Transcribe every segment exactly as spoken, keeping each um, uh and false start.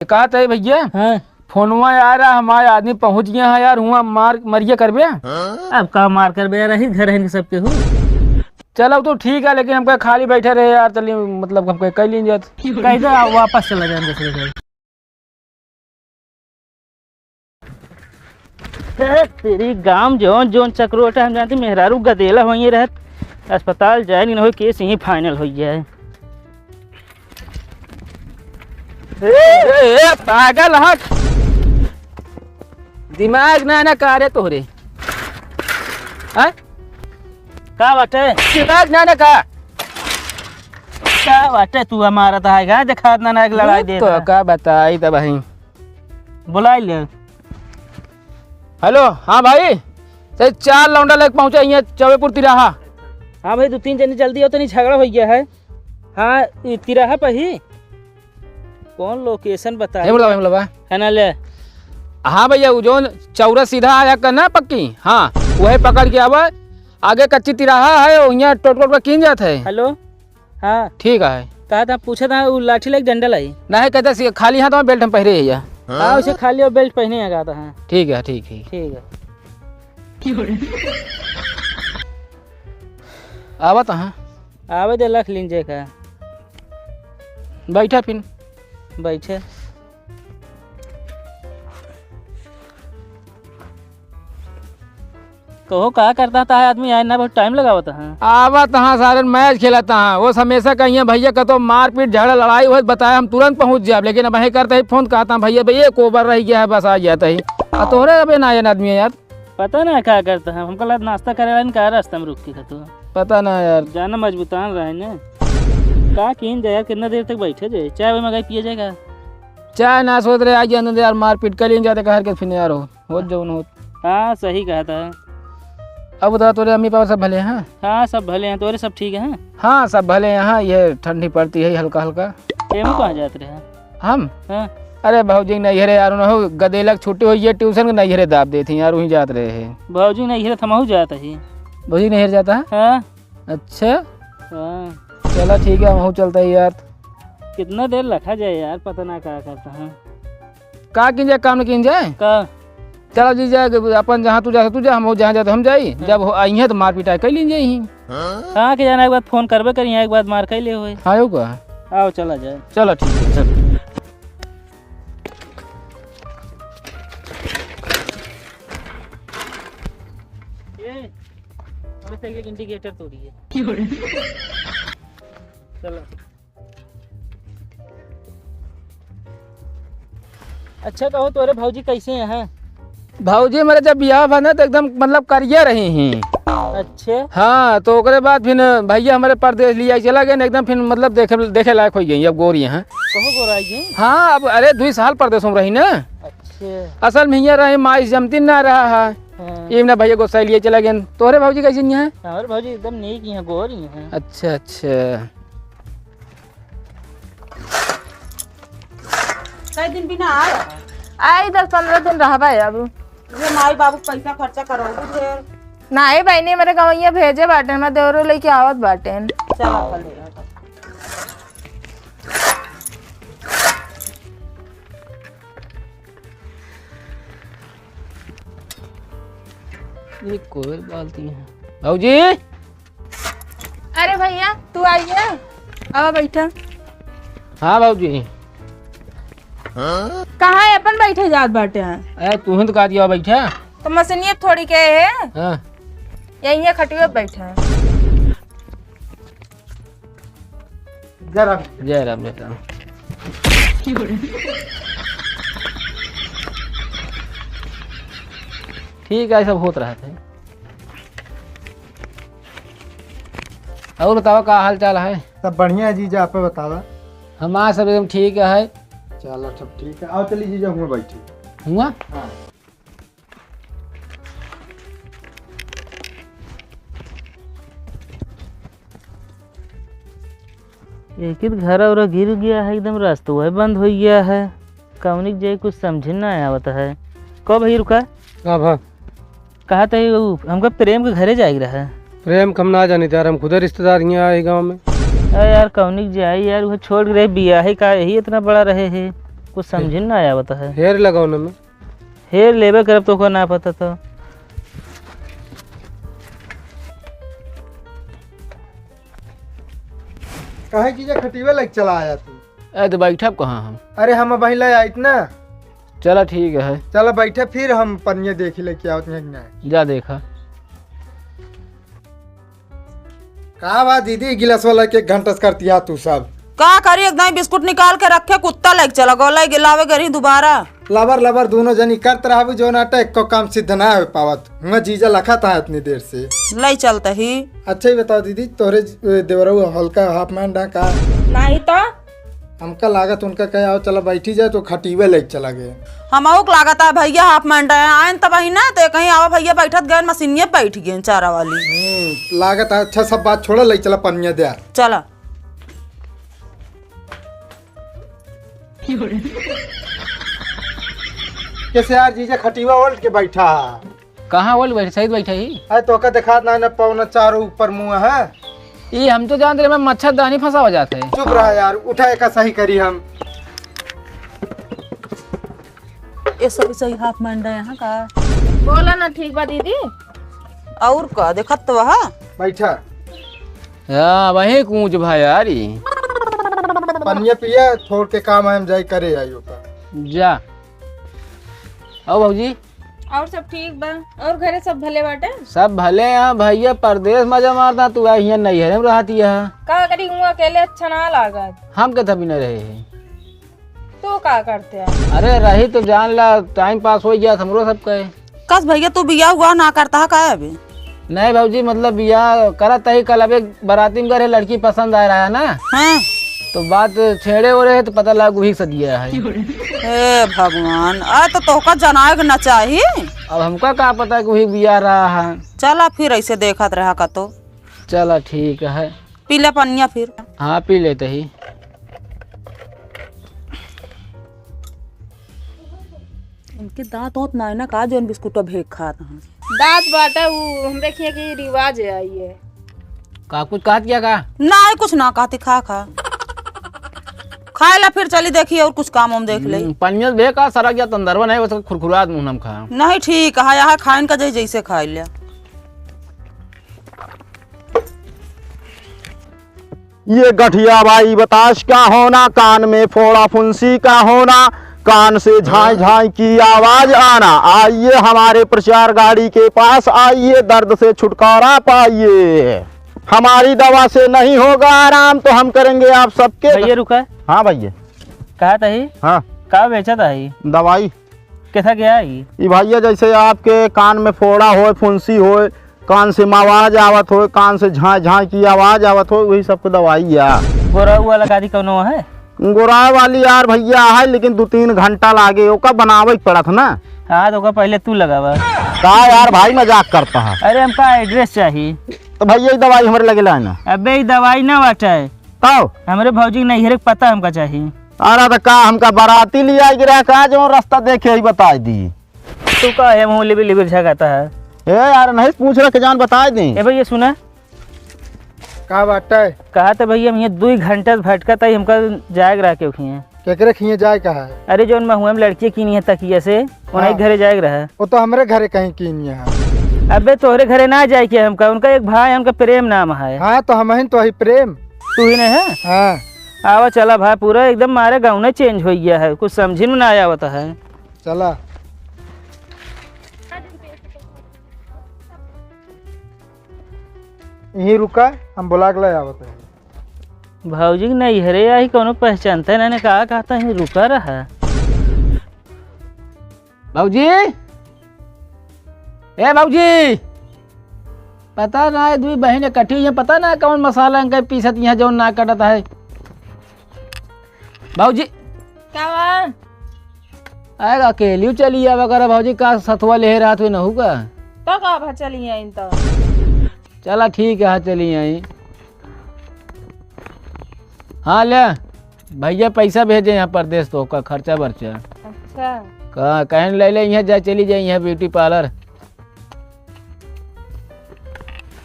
कहत है भइया, हाँ। फोनवा आ रहा, हमारे आदमी पहुँच गया है यार, हुआ मार, मरिया करबे। अब का मार करबे यार, यही घर है इनके सबके हूँ। चलो तो ठीक है, लेकिन हमका खाली बैठे रहे यार, चलिए, मतलब, हमका कह लीन जात। कह दो, आप वापस चला जाए दूसरे घर। ए, तेरी गांव जौन जौन चक्रोटा हम जानती, मेहरारू गदेला होइए रहत, अस्पताल जाए नहीं, ना हो केस यहीं final हो जाए। ए, ए, ए, पागल हट, दिमाग ना ना का रे तोहरे, हैं? का बाटे? दिमाग ना ना का? का बाटे तू हमारा तो आएगा, देखा ना ना एक लड़ाई दे तो रहा। का बताई तब भाई। बुलाई ले। हेलो, हाँ भाई, सही चार लौंडा लेके पहुँचा हियाँ चौबेपुर तिराहा। हाँ भाई, दो तीन जने जल्दी आओ, तनी झगड़ा हो गया है। हाँ, ई तिराहा पे ही। कौन location बता? हे मुलावा, हे मुलावा। है ना ले। हाँ भैया, वो जौन चौरा सीधा आया कर ना पक्की, हाँ, वही पकड़ के आवा। आगे कच्ची तिराहा है, वहियाँ टोट टोट के कीन जात है। हेलो। हाँ। ठीक है। कहा था, पूछा था, वो लाठी लाइक डंडा लाई। नहीं, कहता सी-, खाली हाथ में belt हम पहरे है या। हाँ, उसे खाली और belt पहने हैं, कहा था, हाँ। ठीक है, ठीक, ठीक। ठीक है। आवत हाँ। आवे दे, लख लीन जे का। बैठा फिन। बैठे। कहो, का करता था आदमी, आए ना, बहुत time लगावत है। आवत हाँ, सारे match खेलत हाँ, वो हमेशा कहिए, "भैया, कतो मारपीट, झगड़ा, लड़ाई होत, बताए, हम तुरंत पहुँच जाब।" लेकिन अब वहीं करते ही फोन कहता, "भैया, भैया, एक over रह गया है, बस आ जाता ही।" आ तोहरे अबे ना आयन आदमी है यार। पता ना का करता है, हमको लग नाश्ता करे वाला का रास्ता में रुक के खातो। पता ना यार। जाना मजबूतान रहे ने। का कीन जाए यार, कितना देर तक बैठे जाए? चाय वाय मंगाई पिए जाएगा? चाय ना सोच रहे, आज अंदर यार मारपीट कर लीन जाते, कहर के फिर यार हो। होत जौन होत। हाँ, सही कहा था। अब बता, तोरे अम्मी पापा सब भले हैं? हाँ, सब भले हैं। तोरे सब ठीक हैं? हाँ, सब भले हैं। हाँ, ये ठंडी पड़ती है हल्का हल्का। एमू कहाँ जात रहे? हम? हाँ। अरे भौजी के नैहरे यार, उन्हों गदेला के छुट्टी होई है, tuition के नैहरे दाब देती यार, वहीं जात रहे हैं। भौजी के नैहरे थमहू जात ही। भौजी के नैहरे जाता है? हाँ। अच्छा। हाँ। चला ठीक है, हमहू चलता है यार। कितना देर रखा जाए यार, पता ना का करता है। का कीन जाए, काम न कीन जाए? का? चला जी जाए, अपन जहाँ तू जा, तू जा, हम जहाँ जाते हम जाई। हाँ। जब हो, आई हैं तो मार पिटाई कर लीन जाई ही। हाँ, के जाना एक बार फोन करबे करी, एक बार मार कर ले होए। हाँ, यो का? आओ, चला जाए। चला ठीक है, चल। ए, मोटरसाइकिल के indicator तोड़ी है। चलो। अच्छा, कहो, तोरे भौजी कैसे हैं? भौजी हमारे जब बियाह बना तो एकदम, मतलब, करिया रही हैं। अच्छे। हाँ, तो ओकरे बाद फिर भैया हमारे परदेश लिया चला गए, एकदम फिर, मतलब, देखे, देखे लायक हो गई, अब गोरी हैं। कहो गोराई गई? हाँ, अब अरे, दुई साल परदेश में रही ना। अच्छे। असल में हियाँ रहे, माई से जमती ना रहा है। हाँ। ये ना भैया गोसाई लिए चला गए। तोहरे भौजी कैसे नहीं है? हमारे भौजी एकदम नीक ही हैं, गोरी हैं। अच्छा, अच्छा। कई दिन बिना आ रहा? आई दस पन्द्रह दिन रहबा अब। ये माई बाबू पैसा खर्चा करौबू ढेर। नाई बहिनी, मेरे गवैया भेजे बाटेन, मैं देवरो लेके आवत बाटेन। चला भले। ये कोयल बालती है। भौजी! अरे भैया, तू आइए, आवा बैठा। हाँ भौजी। कहाँ है अपन बैठे जात बाटे हैं? अरे तू ही तो कहा दिया बैठा। तो मशीनिया थोड़ी के है। हाँ। यहीं है खटिया पे बैठा है। जय राम। जय राम, जय राम। ठीक है, सब होत रहत है। और बतावा, का हाल चाल है? सब बढ़िया है जीजा, आप बतावा। हमार सब एकदम ठीक है। चलो, सब ठीक है। आओ चली जीजा, हुआ बैठी। हुआ? हाँ। एक ही घर और गिर गया है, एकदम रास्ता वह बंद हो गया है। कौनिक जाए कुछ समझ ना आवत है। कब भाई रुका? का भा? कहा थे उ, हमका प्रेम के घरे जाए के रहा। प्रेम के हम ना जानी यार, हम खुदे रिश्तेदार हियाँ आए गाँव में। अरे यार, कौनिक जाए यार, वो छोड़ के रहे, बिया है का, यही इतना बड़ा रहे है। कुछ समझे ना आवत है। हेर लगाओ ना मैं। हेर लेबे करब तो ओकर ना पता तो। काहे जीजा खटिया लेके चला आया तू? ए, तो बैठब कहाँ हम? अरे हम अबहीं ले आइत ना। चला ठीक है। चला बैठे, फिर हम पनिया देखी लेके आवत हैं कि नहीं। जा देखा। का बा दीदी, गिलास वाला के घंटस करतिया तू सब? का करी, एकदम बिस्कुट निकाल के रखे, कुत्ता लेके चला गो, ले लावे गरी दोबारा। लबर लबर दोनों जनी करत रहबू जो नाटक, एको काम सिद्ध ना हो पावत। हुआ जीजा लखत है इतनी देर से। ले चलता ही। अच्छा ही बताओ दीदी, तोहरे ज-, देवरऊ हल्का हाफ पैंट है का? नहीं तो। हमका लागत उनका कहे, "आओ चला बैठी जाए," तो खटिया लेके चला गए। हमहू के लागत है भैया हाफ पैंट है, आयन तब ही ना, तो कहीं आवा भैया बैठत गए, मशीनिये बैठ गए चारा वाली। हम्म, लागत है। अच्छा सब बात छोड़ा, ले चला पनिया दे। चला। कैसे यार जीजा खटिया ओल्ट के बैठा है? कहाँ ओल्ट बैठे, सही बैठे ही। अरे तोका देखात ना, ना पौना चार ऊपर मुँह है। ई हम तो जानते रहे, मैं मच्छरदानी फंसा हो जाते हैं। चुप रहा यार, उठा एका सही करी हम। ये सही सही हाफ पैंट है यहाँ का। बोला ना, ठीक बा दीदी। और का देखत तो वहा। बैठा। या, वही कूच भा यार ई। पनिया पिया, छोड़ के काम हम जाई करे आई ओका। जा। आओ भौजी। और सब ठीक बा? और घरे सब भले बाटे? सब भले हैं भैया, परदेस मजा मारता, तू आ हियां नैहरे में रहती है। का करी, हुआ अकेले अच्छा ना लागत। हम के तभी न रहे हैं। तू का करते है? अरे रही तो जान ला, टाइम पास हो गया हमरो सब कहे। कस भैया, तू बियाह हुआ ना करता है का अभी? नहीं भौजी, मतलब बियाह करत ही, कल अब एक बराती में गए रहे, लड़की पसंद आ रहा है ना। हाँ। तो बात छेड़े हो रहे तो पता लगा वही सदिया है। हे भगवान, अरे तो तोहका जनाए के ना चाही। अब हमका का पता कि वही बियाह रहा है। चला फिर ऐसे देखत रहा का तो। चला ठीक है। पी ले पनिया फिर। हाँ, पी लेते ही। इनके दांत ओंत ना है ना का, जौन बिस्कुट भेंक खात हैं। दांत बाटे, उ हमरे खिया के रिवाज है, आई है। का कुछ कहत क्या का? ना, कुछ ना कहती, खा, खा। खाए ला फिर चली देखी और कुछ काम हम देख ले। हम्म, पनिया भेंक का सरक गया तंदरवा नहीं, बस खुरखुरात मुंह नम खा। नहीं, ठीक है, यहाँ खाइन का जै-, जैसे खाए लिया। ये गठिया बाई बताश का होना, कान में फोड़ा फुंसी का होना, कान से झाई झाई की आवाज आना। आइए हमारे प्रचार गाड़ी के पास आइए, दर्द से छुटकारा पाइए। हमारी दवा से नहीं होगा आराम तो हम करेंगे आप सबके। भैया रुका। हाँ भैया। कहा तही? हाँ। का बेचत ही? दवाई। कैसा क्या है ई? ई भैया जैसे आपके कान में फोड़ा होए, फुंसी होए, कान से आवाज आवत होए, कान से झांय झांय की आवाज आवत होए, वही सबको दवाई है। गोरऊ वाला गाड़ी कौनो है? गोरऊ वाली यार भैया है, लेकिन दो तीन घंटा लागे, ओका बनावे के पड़त ना। हाँ, तो ओका पहले तू लगावा। का यार भाई मजाक करता है? अरे हमका एड्रेस चाहिए। तो भैया ई दवाई हमरे लगे लाए ना। अबे ई दवाई ना बाटे। तब? हमरे भौजी के नैहरे के पता हमका चाहिए। अरे तो का हमका बराती ले आए गिरा का, जो रास्ता देखे ही बताई दी। तू का है मुंह लिबी लिबी झकाता है? ए यार, नहीं पूछ रहा के जान बताई दी। ए भैया सुना। का बात है? कहा तो भैया, हम ये दो घंटा से भटकत है, हमका जाए के रहा के उखिए। केकरे खिए जाए का है? अरे जौन महुआ में लड़की कीनी है तकिया से, उन्हीं हाँ। घरे जाए के रहा। वो तो हमरे घरे कहीं कीनी है। अबे तोहरे घरे ना जाए के हमका, उनका एक भाई है, उनका प्रेम नाम है। हाँ तो हम ही तो ही प्रेम। तू ही नहीं है? हाँ। आवा चला भाई, पूरा एकदम मारे गाँव ने चेंज हो गया है, कुछ समझ में ना आवत है। चला। यहीं रुका, हम बुला के ले आवत है। भौजी के नैहरे आई, कौनो पहचानता है ना, ने कहा कहता है, रुका रहा। भौजी, ए भौजी, पता ना है, दुई बहिन इकट्ठी हुई हैं, पता ना कौन मसाला इनका पीसत यहाँ जौन ना कटत है। भौजी। का बा? आएगा अकेली चली आवा करा भौजी, का सथुआ ले रात में नहू का? तो का भा चली आई तो? चला ठीक है, हाँ चली आई। हाँ ले, भैया पैसा भेजे यहाँ परदेस तो का खर्चा बर्चा। अच्छा। का, कहन ले ले यहाँ जा, चली जाए यहाँ ब्यूटी पार्लर।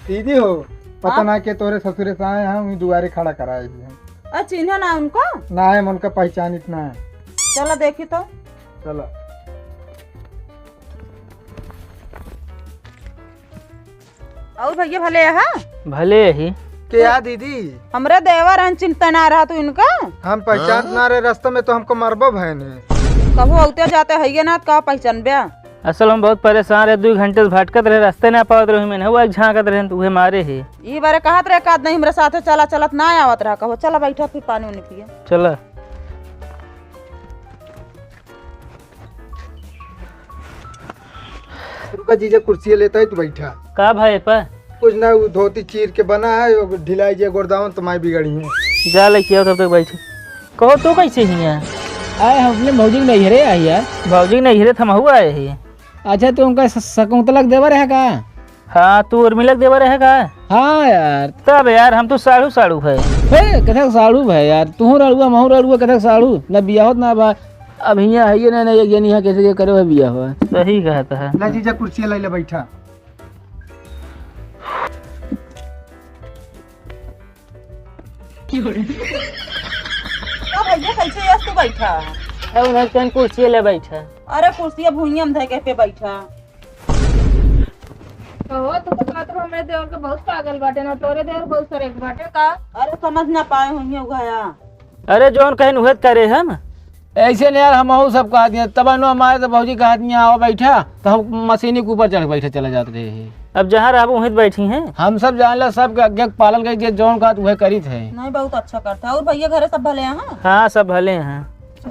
दीदी हो, पता हाँ? ना के तोरे ससुरे से आए हैं, वहीं दुआरे खड़ा कराए थे। अच्छा, चिन्ह ना उनको? ना है, उनका पहचान इतना है। चला देखी तो। चला। और भैया भले है? भले ही। के आ दीदी? हमरे देवर हन, चिंता ना रहा तू इनका। हम पहचान ना रहे, रास्ता में तो हमको मरबो भय ने। कबो औते जाते हइये ना, तो का पहचानबे? असल हम बहुत परेशान रहे, दुइ घंटे से भटकत रहे, रास्ते ना पावत रहे, मैंने वो एक झांकत रहे, तो उहे मारे ही। ई बारे कहत रहे, का नहीं हमरे साथे चला, चलत ना आवत रहा, कहो चला बैठा, फिर पानी उनी पिया। चला। रुका जीजा, कुर्सी लेता है, तू बैठा। का भाई पा? कुछ ना, वो धोती चीर के बना है, वो ढिलाई जे गोरदावन तो माई बिगड़ी है। जा लेके आओ, तब तक बैठ। कहो तू कैसे ही है? आए हम अपने भौजी के नैहरे आई है। भौजी के नैहरे थमहू आए ही। अच्छा, तू उनका स-, शकुंतला के देवर है का? हाँ, तू उर्मिला के देवर है का? हाँ यार। तब यार, हम तो साढ़ू साढ़ू है। हे, कथक साढ़ू है यार, तू रड़ुआ, महू रड़ुआ, कथक साढ़ू, ना बियाह होत ना बा। अब हियाँ है ये ना, ना, ये नहीं है, कैसे ये करे हुए बियाह हुआ। सही कहत है। ला जीजा, कुर्सी ला ले बैठा। का भैया, कैसे यस तू बैठा? अरे उन्हें कौन कुर्सी ले बैठा? अरे कुर्सी अब भुइयां में धके पे बैठा। कहो, तू तो कहत रहो, हमरे देवर के बहुत पागल बाटे ना, तोरे देवर बहुत सरेक बाटे का? अरे समझ ना पाए होइहें उघाया। अरे जौन कहेन उहे त करे हम। ऐसे नहीं यार, हमहू सब कहत हैं, तब नो हमारे तो भौजी कहत हैं, "आओ बैठा," तो हम मशीनी के ऊपर चढ़ के बैठे चले जात रहे हैं। अब जहाँ रहबो वहीं त बैठी हैं। हम सब जान ला, सब के आज्ञा के पालन करी, जे जौन कहत उहे करित है। नहीं, बहुत अच्छा करता है। और भैया घरे सब भले हैं? हाँ, सब भले हैं।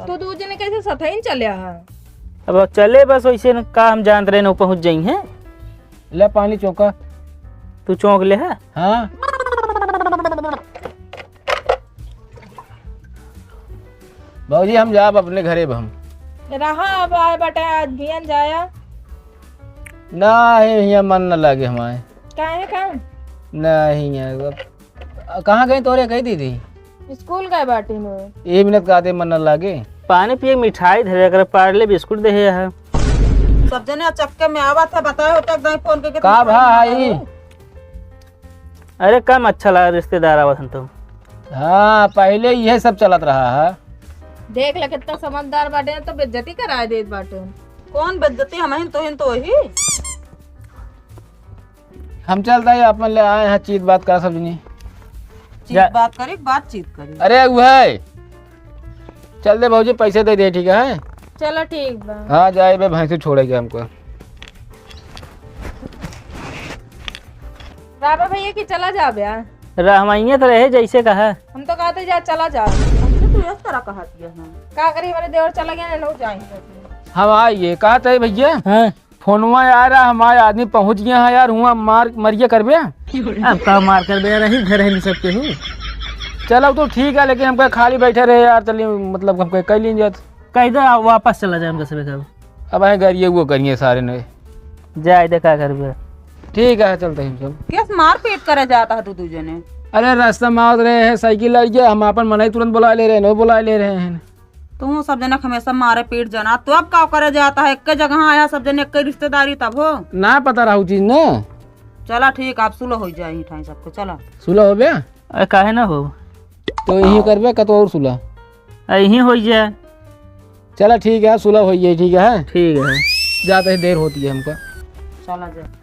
तू दू जने कैसे सथइन चले आहा? अब चले बस वैसे न, का हम जानत रहे न पहुँच जइहें। ले पानी चौंका। तू चौंक ले है? हाँ। भौजी, हम जाब अपने घरे अब हम। रहा, अब आए बाटे, आज भियन जाया। ना, हे, हियाँ मन न लागे हमारे। काहे का? ना, हियाँ, अब कहाँ गई तोरे कही दीदी? स्कूल गए बाटी में। ए मिनट का दे मन न लागे। पानी पिए, मिठाई धरे, अगर पार्ले बिस्कुट दे है। सब जने चक्के में आवत है, बताए होता एकदम फोन करके का तुम भा फोन आई? लगाओ। अरे, कम अच्छा लगा, रिश्तेदार आवत हन तो। हाँ, पहले यह सब चलत रहा है। देख ले, कितना समझदार बाटे, तो बेइज्जती कराए देत बाटे। कौन बेइज्जती? हमहिन तो हिन तो वही। हम चलता है, अपन ले आए हैं, चीत बात करा सब जनी। चीत जा। बात करी, बातचीत करी। अरे, वो है। चल दे भौजी, पैसे दे दे, ठीक है? चलो, ठीक बा। हाँ, जाए बे, भैंसी छोड़े के हमको। बाबा भैया की चला जा बे। रह, हम इहाँ तो रहे जैसे कहा। हम तो कहते जा, चला जा। हमसे तू इस तरह कहा दिया है। का करी, हमारे देवर चला गया ना, लोग जाएंगे। हम आइए, कहा थे भैया? हाँ। फोनवा आ रहा, हमारे आदमी पहुँच गया है यार, हुआ मार, मरिया करबे। अब का मार करबे यार, यही घर है सब केहू। चलो तो ठीक है, लेकिन हमका खाली बैठे रहे यार, चलिए, मतलब, हमका कह लीन जात। कह दे, आ, वापस चला जाए हमका सबे का। अब आए गरिए वो करिए सारे ने। जाए दे, का करबे। ठीक है, चलते हैं हम सब। केस मारपीट करे जाता है तू दू जने? अरे, रास्ता में आवत रहे हैं, साइकिल लड़ गया, हम अपन मनई तुरंत बुला ले रहे हैं, नो बुला ले रहे हैं। तू सब जने हमेशा मारे पीट जाना, तो अब का करे जाता है? एक जगह आया सब जने, एक रिश्तेदारी तब हो। ना पता रहू चीज ना। चला ठीक, आप सुलह हो जाए ठाई सबको, चला। सुलह हो बे? अरे काहे ना हो? तो यही करबे, कतो और सुलह? अरे यही हो जाए। चला ठीक है, सुलह हो जाए, ठीक है? ठीक है। जाते ही देर होती है हमका। चला जा।